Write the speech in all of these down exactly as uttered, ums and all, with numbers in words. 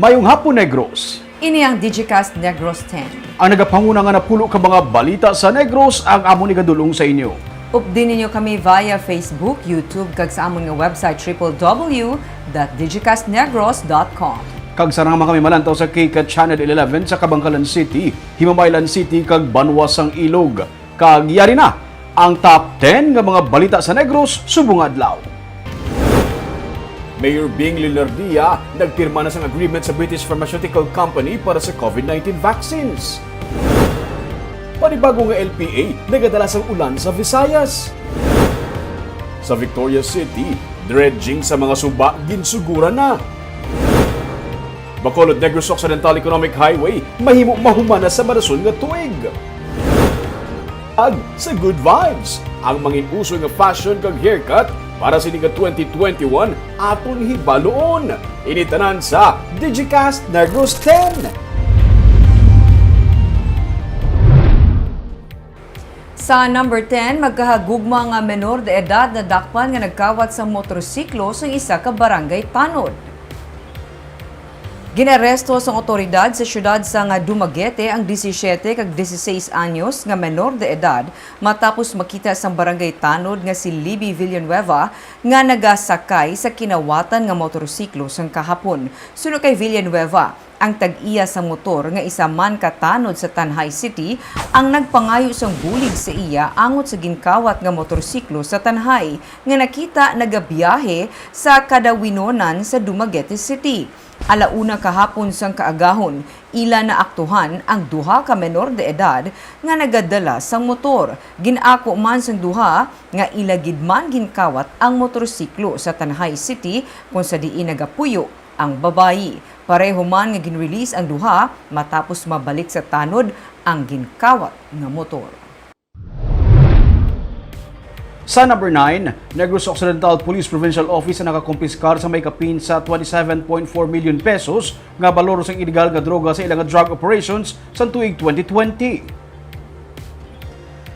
Mayong hapon, Negros. Ini ang Digicast Negros ten. Ang nagapanguna nga napulo ka mga balita sa Negros ang amon igadulong sa inyo. Updi ninyo kami via Facebook, YouTube, kag sa amon nga website, triple W dot digicast negros dot com. Kag sarang man kami malantaw sa KCAT Channel eleven sa Kabankalan City, Himamaylan City, kag Banwa sang Ilog. Kag yari na ang top ten nga mga balita sa Negros subong nga adlaw. Mayor Bing Leonardia nagpirma na sang agreement sa British Pharmaceutical Company para sa COVID nineteen vaccines. Panibago nga L P A nagadala sang ulan sa Visayas. Sa Victoria City, dredging sa mga suba ginsuguran na. Bacolod Negros Occidental Economic Highway mahimo mahuman na sa madason nga tuig. Ag sa Good Vibes, ang mangin-uso nga fashion kag haircut para sini nga twenty twenty-one aton hibaluon. Ini tanan sa Digicast Negros ten. Sa number ten, magkahagugma nga menor de edad nadakpan nga nagkawat sa motorsiklo sa isa ka barangay tanod. Ginaresto sang awtoridad sa siyudad sang Dumaguete ang disisiete kag dieciséis anyos nga menor de edad matapos makita sang barangay tanod nga si Libby Villanueva nga nagasakay sa kinawatan nga motorsiklo sang kahapon. Suno kay Villanueva, ang tag-iya sang motor nga isa man ka tanod sa Tanjay City ang nagpangayo sang bulig sa iya angot sa ginkawat nga motorsiklo sa Tanjay nga nakita nagabiyahe sa Cadawinonan sa Dumaguete City. Alauna kahapon sang kaagahon, ila naaktuhan ang duha ka menor de edad nga nagadala sang motor. Gin-ako man sang duha nga ila gid man ginkawat ang motorsiklo sa Tanjay City, kon sa diin nagapuyo ang babayi. Pareho man nga gin-release ang duha matapos mabalik sa tanod ang ginkawat nga motor. Sa number nine, Negros Occidental Police Provincial Office ang nakakumpiskar sa may kapin sa twenty-seven point four million pesos nga balor sang iligal nga droga sa ila nga drug operations sa tuig twenty twenty.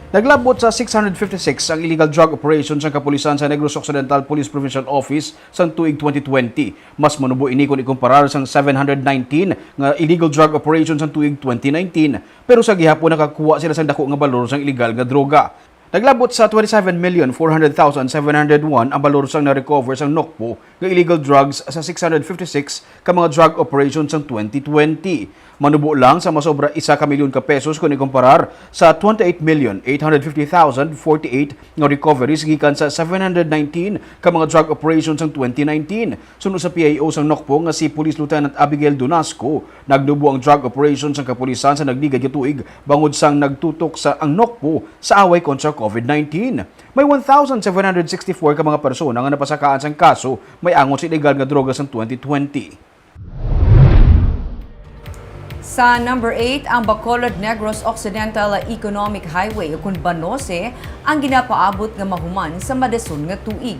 Naglabot sa six hundred fifty-six ang illegal drug operations sang kapulisan sa Negros Occidental Police Provincial Office sang tuig twenty twenty. Mas manubo ini kon ikumparar sang seven hundred nineteen nga illegal drug operation sang tuig twenty nineteen, pero sa gihapon nakakuha sila sang dako nga balor sang iligal nga droga. Naglabot sa twenty-seven million four hundred thousand seven hundred one ang balor sang na-recover sang NOCPO nga illegal drugs sa six hundred fifty-six ka mga drug operation sang twenty twenty. Manubo lang sa masobra isa ka milyon ka pesos kon ikumparar sa twenty-eight million eight hundred fifty thousand forty-eight nga recoveries gikan sa seven hundred nineteen ka mga drug operations sang twenty nineteen. Suno sa P I O sang NOCPO nga si Police Lieutenant Abigail Donasco, nagnubo ang drug operation sang kapulisan sa nagligad nga tuig bangod sang nagtutok sa ang NOCPO sa away kontra COVID nineteen. May one thousand seven hundred sixty-four ka mga persona nga napasakaan sang kaso may angot sa iligal nga droga sang twenty twenty. Sa number eight, ang Bacolod Negros Occidental Economic Highway, ukon BANOCE, ang ginapaabot nga mahuman sa madason nga tuig.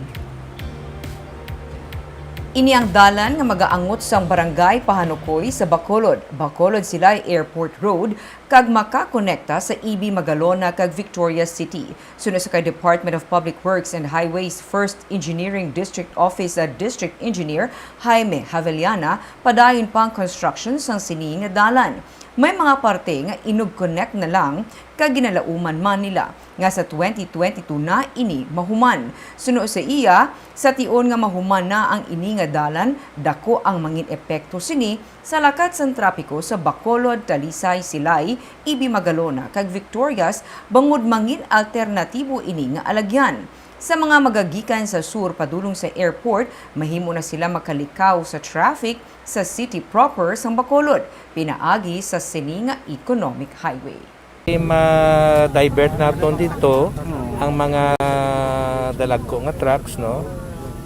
Ini ang dalan nga magaangot sang Barangay Pahanukoy sa Bacolod, Bacolod Silay Airport Road, kag makakonekta sa E B Magalona kag Victoria City. Suno sa kay Department of Public Works and Highways First Engineering District Office, ah, District Engineer Jaime Havellana, padayon pa ang construction sang sini nga dalan. May mga parte nga inug-connect na lang kag ginalauman man nila nga sa twenty twenty-two na ini mahuman. Suno sa iya, sa tion nga mahuman na ang ini nga dalan, dako ang mangin epekto sini sa lakat sang trapiko sa Bacolod, Talisay, Silay, E B Magalona, kag Victorias, bangod mangin alternatibo ini nga alagyan. Sa mga magagikan sa sur padulong sa airport, mahimo na sila makalikaw sa traffic sa city proper sang Bacolod, pinaagi sa sini nga economic highway. Ma-divert naton dito ang mga dalagko nga trucks, no?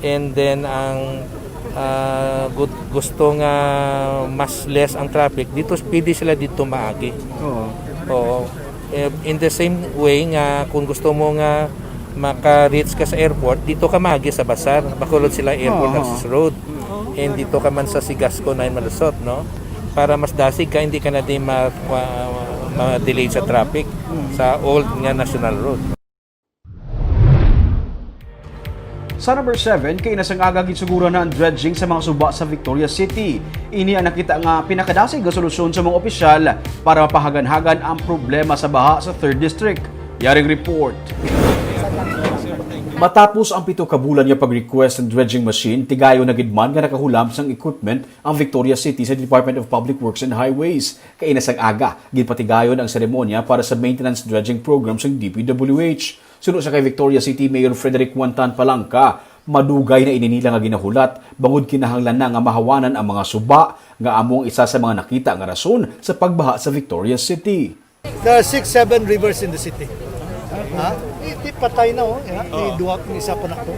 And then ang, ah, gu-, gusto nga mas less ang traffic, dito, pwede sila dito maagi. Oo. Oo. Eh, in the same way nga kung gusto mo nga maka-reach ka sa airport, dito ka maagi sa Basar, Bacolod Silay Airport Oo. Access Road. And dito ka man sa Sigasco na malusot, no? Para mas dasig ka, hindi ka na din ma-, ma-, ma-delay sa traffic Mm. sa old nga National Road. Sa number seven, kaina sang aga ginsuguran na ang dredging sa mga suba sa Victoria City. Ini ang nakita nga pinakadasig nga solusyon sa mga opisyal para mapahaganhagan ang problema sa baha sa Third District. Yaring report. Matapos ang pito ka bulan nga pag-request ng dredging machine, tigayon na gid man nga nakahulam sang equipment ang Victoria City sa Department of Public Works and Highways. Kaina sang aga, ginpatigayon ang seremonya para sa maintenance dredging program sang D P W H. Suno sa kay Victoria City Mayor Frederick Juan Tan Palanca, madugay na ini nila nga ginahulat, bangod kinahanglan na nga mahawanan ang mga suba nga amo ang isa sa mga nakita nga rason sa pagbaha sa Victoria City. There are six, seven rivers in the city. Ha? Iti patay na, oh. Ya, may duha, may isa pa na to.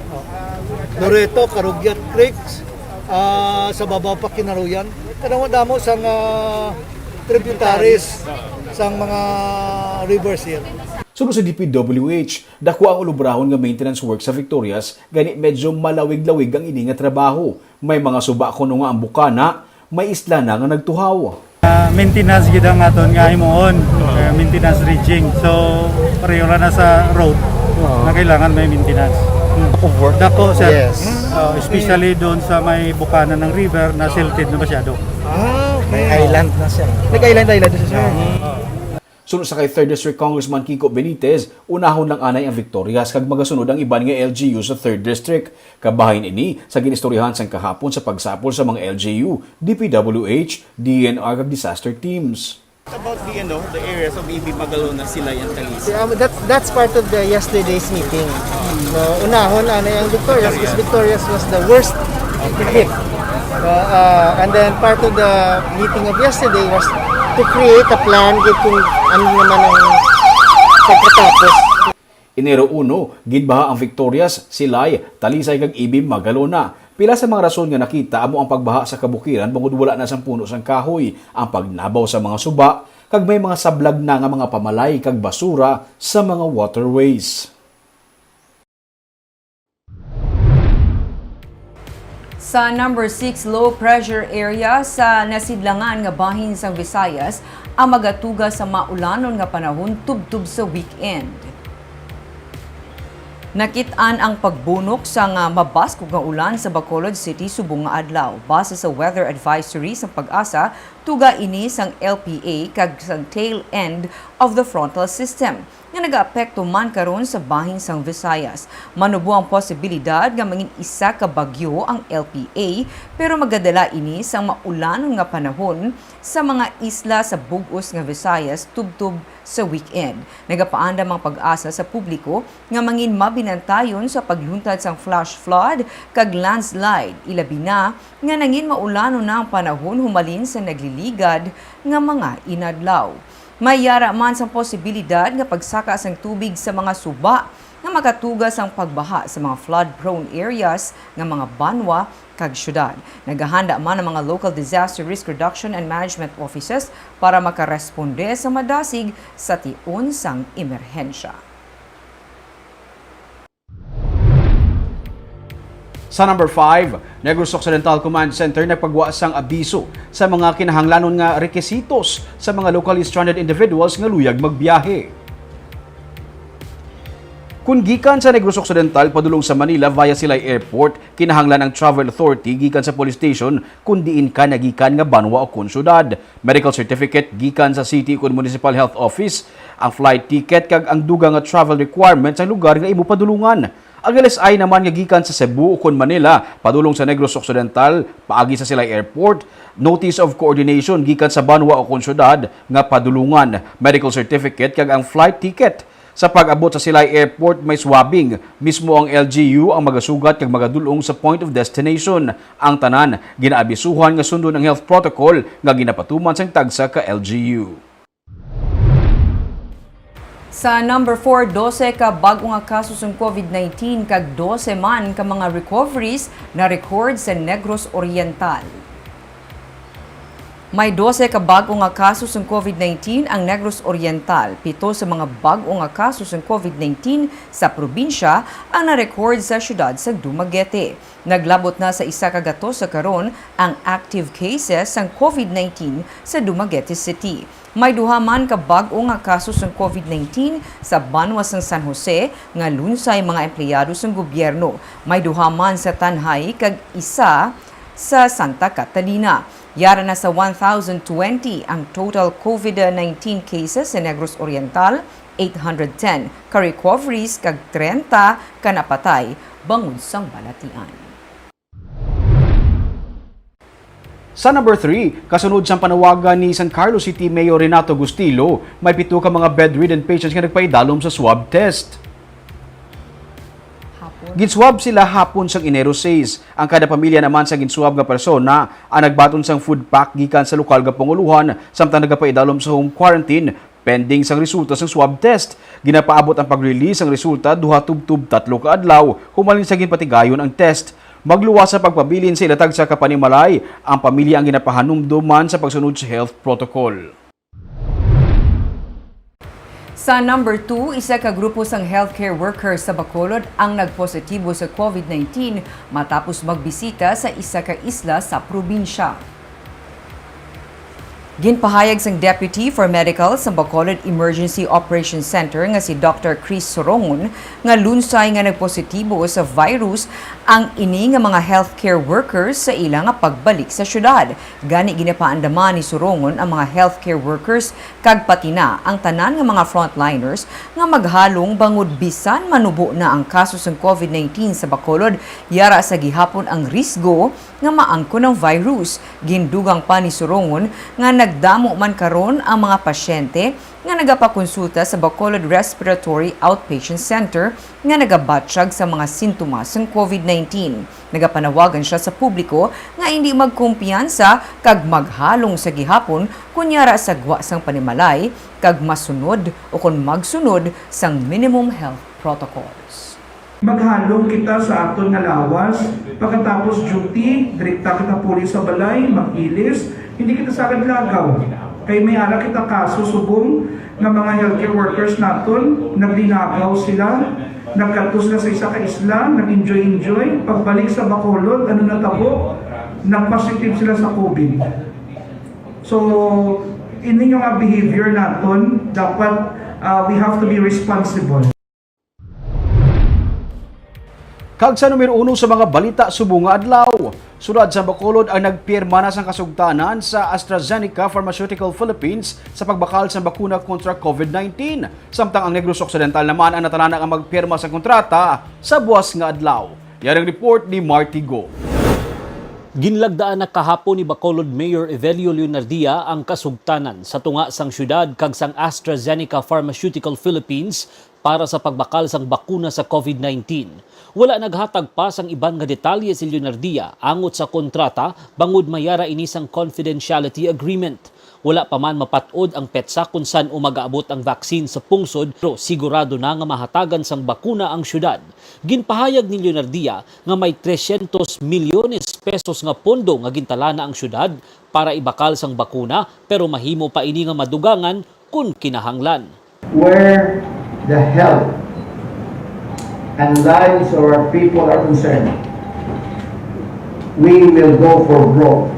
Oh. Loreto, Carugyat Creeks, ah, sa babaw pa Kinaruyan. Kadamo-damo sang, ah, tributaries sang mga rivers here. Suno sa D P W H, dako ang ulubrahon nga maintenance work sa Victorias, gani medyo malawig-lawig ang ini nga trabaho. May mga suba kuno nga ang bukana, may isla na nga nagtuhaw. Ah, maintenance gid ang aton nga himuon, eh, maintenance dredging. So, pareho ra na sa road na kailangan may maintenance. Hmm. Of work? Dako, sir. Yes. Oh, especially doon sa may bukana ng river na silted na masyado. Ah, okay. May island na siya. Nag-island-island na siya, sir. Suno sa kay Third District Congressman Kiko Benitez, unahon lang anay ang Victorias kag magasunod ang iban nga L G U sa Third District. Kabahin ini sa ginistoryahan sang kahapon sa pagsapol sa mga L G U, D P W H, D N R kag disaster teams. About the, ano, the areas of E B Magalona, Silay and Talisay. Yeah, um, that, that's part of the yesterday's meeting. So, unahon anay ang Victorias, because Victorias was the worst hit. So, uh, and then part of the meeting of yesterday was to create a plan gid kung ano naman ang pagkatapos. Enero uno, ginbaha ang Victorias, Silay, Talisay kag E B Magalona. Pila sa mga rason nga nakita amo ang pagbaha sa kabukiran bangod wala na sang puno sang kahoy, ang pagnabaw sa mga suba, kag may mga sablag na nga mga pamalay kag basura sa mga waterways. Sa number six, low pressure area sa nasidlangan nga bahin sang Visayas ang magatuga sa maulanon nga panahon tubtob sa weekend. Nakit-an ang pagbunok sang mabaskog nga ulan sa Bacolod City subong nga adlaw. Base sa weather advisory sang PAGASA, tuga ini sang L P A kag sang tail end of the frontal system nga nagaapekto man karon sa bahin sang Visayas. Manubo ang posibilidad nga mangin isa ka bagyo ang L P A, pero magadala ini sang maulanon nga panahon sa mga isla sa bug-os nga Visayas tubtob sa weekend. Nagapaandam ang PAGASA sa publiko nga mangin mabinantayon sa pagluntad sang flash flood kag landslide, ilabi na nga nangin maulanon na ang panahon humalin sa nagliligad nga mga inadlaw. May yara man sang posibilidad nga pagsaka sang tubig sa mga suba nga makatuga sang pagbaha sa mga flood-prone areas nga mga banwa kag syudad. Naghahanda man ang mga local disaster risk reduction and management offices para makaresponde sa madasig sa tion sang emerhensya. Sa number five, Negros Occidental Command Center nagpagwa sang abiso sa mga kinahanglanon nga rekisitos sa mga locally stranded individuals nga luyag magbiyahe. Kon gikan sa Negros Occidental padulong sa Manila via Silay Airport, kinahanglan ang travel authority gikan sa police station kon diin ka nagikan nga banwa o kon syudad, medical certificate gikan sa city kon municipal health office, ang flight ticket kag ang dugang nga travel requirements sang lugar nga imo padulungan. Ang L S I naman nga gikan sa Cebu ukon Manila padulong sa Negros Occidental paagi sa Silay Airport, notice of coordination gikan sa banwa ukon syudad nga padulungan, medical certificate kag ang flight ticket. Sa pag-abot sa Silay Airport, may swabbing. Mismo ang L G U ang magasugat kag magadul-ong sa point of destination. Ang tanan ginaabisuhan nga sundon ang health protocol nga ginapatuman sang tagsa ka L G U. Sa number four, dose ka bag-o nga kaso sang COVID nineteen kag dose man ka mga recoveries na-record sa Negros Oriental. May dose ka bag-o nga kaso sang covid nineteen ang Negros Oriental. Pito sa mga bag-o nga kaso sang covid nineteen sa probinsya ang na-record sa siyudad sang Dumaguete. Naglabot na sa isa ka gatos sa karon ang active cases sang covid nineteen sa Dumaguete City. May duha man ka bag-o nga kaso sang covid nineteen sa banwa sang San Jose nga lunsay mga empleyado sang gobyerno. May duha man sa Tanjay kag isa sa Santa Catalina. Yara na sa one thousand twenty ang total covid nineteen cases sa Negros Oriental, eight hundred ten ka recoveries kag trenta ka napatay bangod sang balatian. Sa number three, kasunod sang panawagan ni San Carlos City Mayor Renato Gustilo, may pito ka mga bedridden patients nga nagpaidalom sa swab test. Hapon. Ginswab sila hapon sang Enero sais. Ang kada pamilya naman sa ginswab nga persona ang nagbaton sang food pack gikan sa lokal nga pangulohan, samtang nagapaidalom sa home quarantine pending sang resulta sang swab test. Ginapaabot ang pag-release sang resulta duha tubtob tatlo ka adlaw humalin sa ginpatigayon ang test. Magluwas sa pagpabilin sa ila tagsa ka panimalay ang pamilya ang ginapahanumdom man sa pagsunod sa health protocol. Sa number two, isa ka grupo sang healthcare workers sa Bacolod ang nagpositibo sa covid nineteen matapos magbisita sa isa ka isla sa probinsya. Ginpahayag sang Deputy for Medical sa Bacolod Emergency Operations Center nga si Doctor Chris Sorongon nga lunsay nga nagpositibo sa virus ang ini nga mga healthcare workers sa ila nga pagbalik sa syudad. Gani, ginapaandaman ni Sorongon ang mga healthcare workers kag pati na ang tanan nga mga frontliners nga maghalong bangod bisan manubo na ang kaso sang covid nineteen sa Bacolod, yara sa gihapon ang risgo nga maangkon ang virus. Gindugang pa ni Sorongon nga nagdamo man karon ang mga pasyente nga nagapakonsulta sa Bacolod Respiratory Outpatient Center nga nagabatyag sa mga sintomas sang covid nineteen. Nagapanawagan sia sa publiko nga indi magkumpiyansa kag maghalong sa gihapon kon yara sa gwa sang panimalay kag masunod o kon magsunod sang minimum health protocols. Maghalong kita sa aton nga lawas. Pagkatapos duty, direkta kita puli sa balay, mag-ilis. Hindi kita sagad lagaw. Kay may ara kita kaso subong nga mga healthcare workers naton, naglinagaw sila, nagkadto sila sa isa ka isla, nag-enjoy-enjoy. Pagbalik sa Bacolod, ano natabo? Nag-positive sila sa covid. So, ini nga mga behavior naton, dapat, ah, we have to be responsible. Kag sa numero uno sa mga balita subong nga adlaw, siyudad sa Bacolod ang nagpirma na sang kasugtanan sa AstraZeneca Pharmaceutical Philippines sa pagbakal sang bakuna kontra covid nineteen, samtang ang Negros Occidental naman ang natalana nga magpirma sang kontrata sa buas nga adlaw. Yari ang report ni Marty Go. Ginlagdaan na kahapon ni Bacolod Mayor Evelio Leonardia ang kasugtanan sa tunga sang siyudad kag sang AstraZeneca Pharmaceutical Philippines para sa pagbakal sang bakuna sa covid nineteen. Wala naghatag pa sang iban nga detalye si Leonardia angot sa kontrata bangod may ara ini sang confidentiality agreement. Wala pa man mapat-od ang petsa kon san-o mag-aabot ang vaccine sa pungsod, pero sigurado na nga mahatagan sang bakuna ang siyudad. Ginpahayag ni Leonardia nga may trescientos milyones pesos nga pondo nga gintalana ang siyudad para ibakal sang bakuna, pero mahimo pa ini nga madugangan kon kinahanglan. Where the health and lives of our people are concerned, we will go for broke.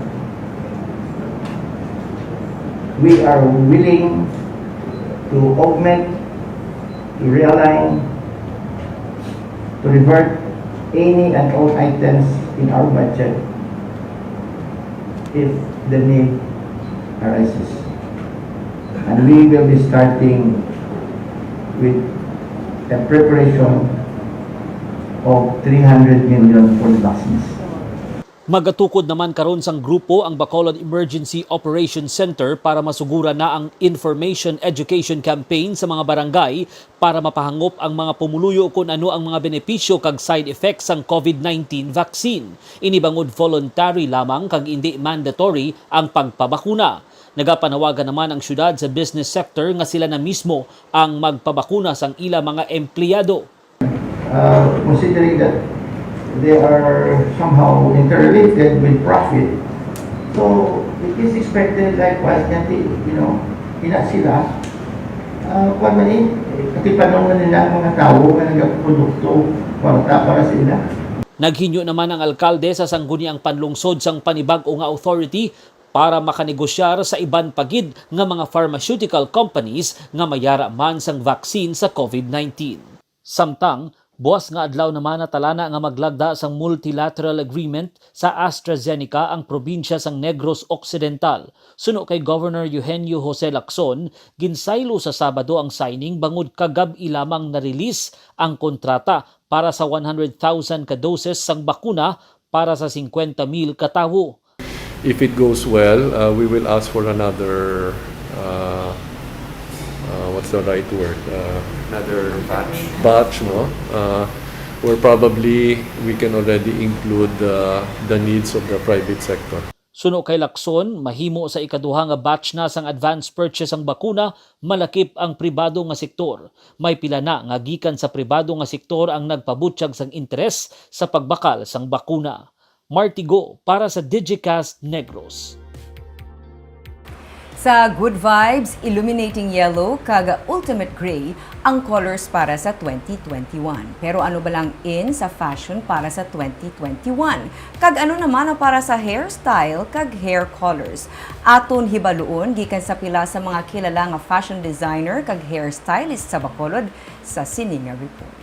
We are willing to augment, to realign, to revert any and all items in our budget if the need arises. And we will be starting with a preparation of three hundred million for the vaccines. Magatukod naman karon sang grupo ang Bacolod Emergency Operations Center para masuguran na ang information education campaign sa mga barangay para mapahangop ang mga pumuluyo kon ano ang mga benepisyo kag side effects sang covid nineteen vaccine. Ini bangod voluntary lamang kag indi mandatory ang pagpabakuna. Nagapanawagan naman ang siyudad sa business sector nga sila na mismo ang magpabakuna sang ila mga empleyado. Uh, considering that they are somehow interrelated with profit, So, it is expected likewise nga ti-, you know, ina sila, ah, kuwan man eh, katipanon man nila ang mga tawo nga nagaprodukto, kwarta para sa ila. Naghinyo naman ang alkalde sa Sangguniang Panlungsod sang panibag-o nga authority para makanegosyar sa iban pa gid nga mga pharmaceutical companies nga mayara man sang vaccine sa covid nineteen. Samtang, buas nga adlaw naman natalana nga maglagda sang multilateral agreement sa AstraZeneca ang probinsya sang Negros Occidental. Suno kay Governor Eugenio Jose Lacson, ginsaylo sa Sabado ang signing bangod kagab-i lamang na-release ang kontrata para sa one hundred thousand ka doses sang bakuna para sa singkwenta mil ka tawo. If it goes well, uh, we will ask for another, uh, uh, what's the right word? Uh, Another batch? Batch, no? Uh, where probably we can already include, uh, the needs of the private sector. Suno kay Lacson, mahimo sa ikaduha nga batch na sang advance purchase sang bakuna, malakip ang pribado nga sektor. May pila na nga gikan sa pribado nga sektor ang nagpabutyag sang interes sa pagbakal sang bakuna. Marty Go para sa Digicast Negros. Sa Good Vibes, Illuminating Yellow kag Ultimate Gray ang colors para sa twenty twenty-one. Pero ano ba lang in sa fashion para sa twenty twenty-one? Kag ano naman ang para sa hairstyle kag hair colors? Aton hibaluon gikan sa pila sa mga kilala nga fashion designer kag hairstylist sa Bacolod sa sini nga report.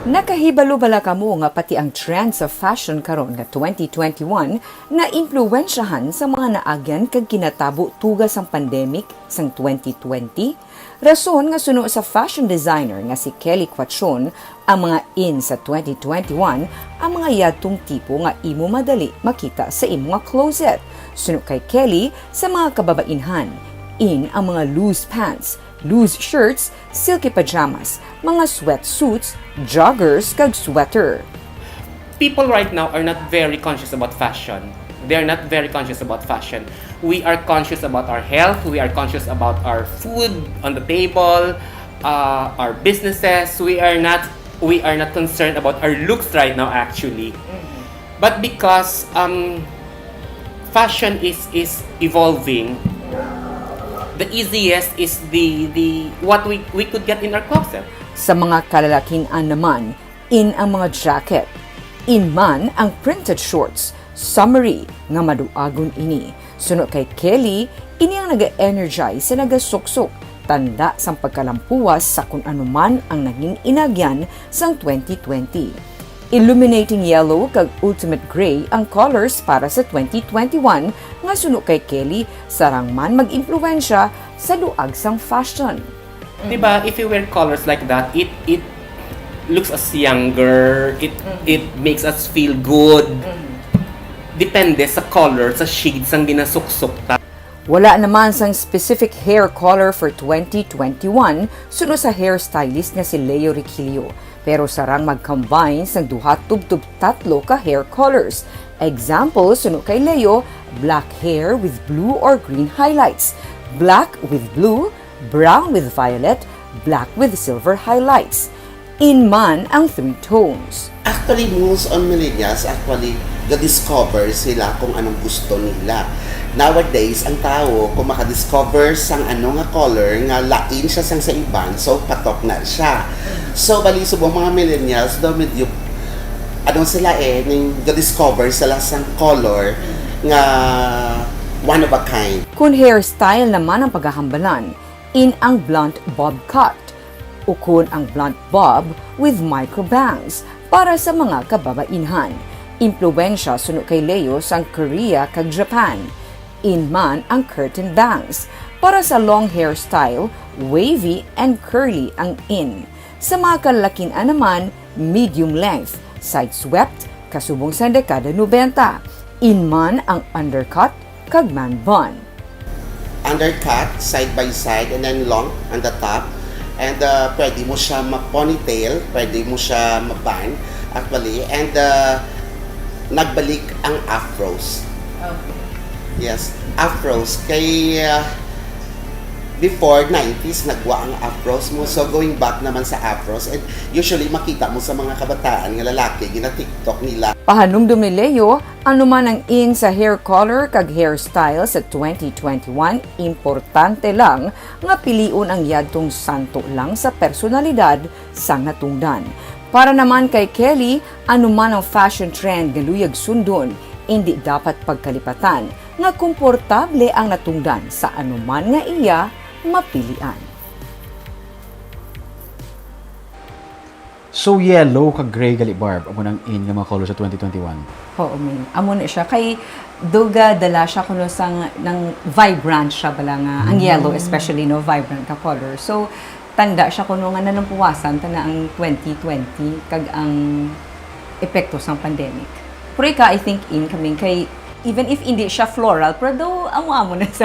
Nakahibalo bala kamo nga pati ang trend sa fashion karon nga twenty twenty-one naimpluwensyahan sa mga naagyan kag ginatabo tuga sang pandemic sang twenty twenty? Rason nga suno sa fashion designer nga si Kelly Quatron, ang mga in sa twenty twenty-one ang mga yadtong tipo nga imo madali makita sa imo nga closet. Suno kay Kelly, sa mga kababainhan, in ang mga loose pants, loose shirts, silky pajamas, mga sweatsuits, joggers, kag sweater. People right now are not very conscious about fashion. They are not very conscious about fashion. We are conscious about our health. We are conscious about our food on the table, uh, our businesses. We are not, we are not concerned about our looks right now, actually. But because, um, fashion is, is evolving, the easiest is the, the, what we, we could get in our closet. Sa mga kalalakin-an naman, in ang mga jacket. In man ang printed shorts, summery nga maduagon ini. Suno kay Kelly, ini ang naga-energize sa nagasuksok, tanda sang pagkalampuwas sa kun ano man ang naging inagyan sang twenty twenty. Illuminating yellow kag ultimate gray ang colors para sa twenty twenty-one, nga suno kay Kelly, sarang man mag-impluwensya sa duag sang fashion. Di ba, if you wear colors like that, it, it looks as younger, it, Mm. it makes us feel good. Mm. Depende sa color, sa shade sang ginasuksok ta. Wala naman sang specific hair color for twenty twenty-one, suno sa hairstylist nga si Leo Riquillo. Pero sarang mag-combine sang duha tubtob tatlo ka hair colors. Example, suno kay Leo, black hair with blue or green highlights, black with blue, brown with violet, black with silver highlights. In man ang three tones. Actually, most on millennials, actually, ga-discover sila kung anong gusto nila. Nowadays, ang tao, kung makadiscover sang ano nga color nga lain siya sang sa iban, so patok na siya. So, bali, subong mga millennials, daw medyo, ano sila eh, ning ga-discover sila sang color nga one of a kind. Kun hairstyle naman ang paghahambalan, in ang blunt bob cut, ukon ang blunt bob with micro bangs para sa mga kababainhan. Impluwensya suno kay Leo sang Korea kag Japan. In man ang curtain bangs. Para sa long hairstyle, wavy and curly ang in. Sa mga kalalakin-an naman, medium length, side swept, kasubong sa dekada nobenta. In man ang undercut kag man bun. Undercut, side by side, and then long on the top. And, uh, pwede mo siya ma-ponytail, pwede mo siya ma-bun, actually. And, uh, nagbalik ang afros. Okay. Yes, afros. Kay, uh, Before nineties, nagwa ang afros mo. So, going back naman sa afros, and usually makita mo sa mga kabataan nga lalaki, gina-TikTok nila. Pahanumdom ni Leo, anuman ang in sa hair color kag hairstyle sa twenty twenty-one, importante lang nga pilion ang yadtong santo lang sa personalidad sang natungdan. Para naman kay Kelly, anuman ang fashion trend nga luyag sundon, indi dapat pagkalipatan nga komportable ang natungdan sa anuman nga iya mapilian. So yellow kag gray gali, Barb, amo nang in nga mga color sa twenty twenty-one. Oo, man. Amo na siya. Kay duga dala siya kuno sang nang vibrant siya bala nga ang yellow, especially, no, vibrant ka color. So tanda siya kuno nga nanampuwasan ta na ang twenty twenty kag ang epekto sang pandemic. Pero ika, I think, in coming kay, even if hindi siya floral, pero daw amo-amo na sa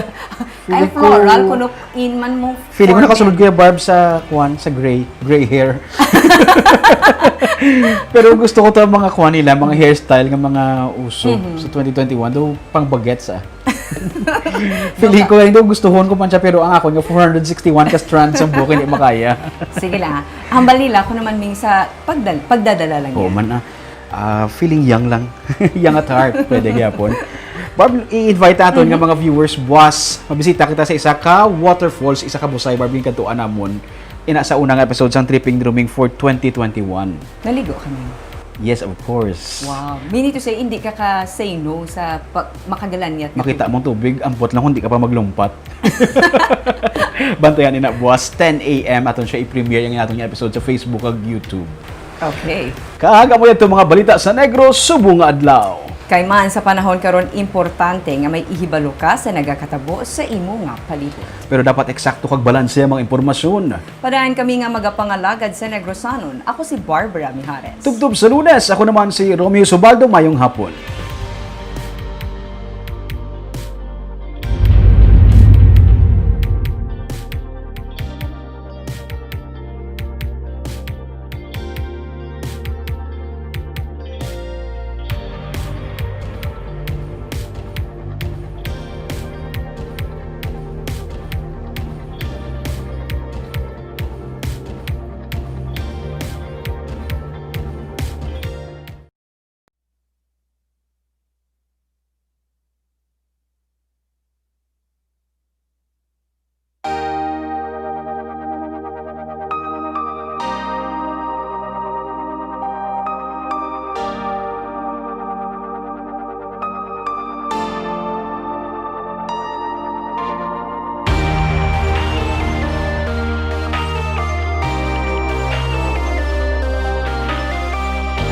ay Feeling ko- floral kuno in man mo. Feeling ko formal. Nakasunod, Kuya Barb, sa kwan, sa gray, gray hair. Pero gusto ko to ang mga kwan nila, mga hairstyle nga mga uso sa twenty twenty-one. Daw pang bagets, ah. Feeling ko, hindi ko gustuhon ko pa siya, pero ang ako nga four hundred sixty-one ka strands ang buhok, hindi makaya. Sige lang, ah. Hambal nila ako naman ming sa pagdal pagdadala lang Oo yan. man, ah. Ah, feeling young lang. Young at heart, pwede gyapon. Barb, i-invite natin nga mga viewers, buwas, mabisita kita sa isa ka waterfalls, isa ka busay, Barb, yung kantuan namon. Ina sa unang episode sang Tripping Drumming for twenty twenty-one. Naligo kami. Yes, of course. Wow. Meaning to say, hindi ka ka say no sa pag makagalangyat nga Makita tubig. Mong tubig, ambot lang kung di ka pa maglumpat. Bantayan ina buwas, ten a m aton siya i-premiere ang aton nga episode sa Facebook ag YouTube. Okay. Kag amo yadto mga balita sa Negros subong nga adlaw. Kay man sa panahon karon, importante nga may ihibalo ka sa nagakatabo sa imo nga palibot. Pero dapat eksakto kag balanse ang mga impormasyon. Padayon kami nga magapangalagad sa Negrosanon. Ako si Barbara Mijares. Tubtob sa Lunes, ako naman si Romeo Subaldo. Mayong hapon.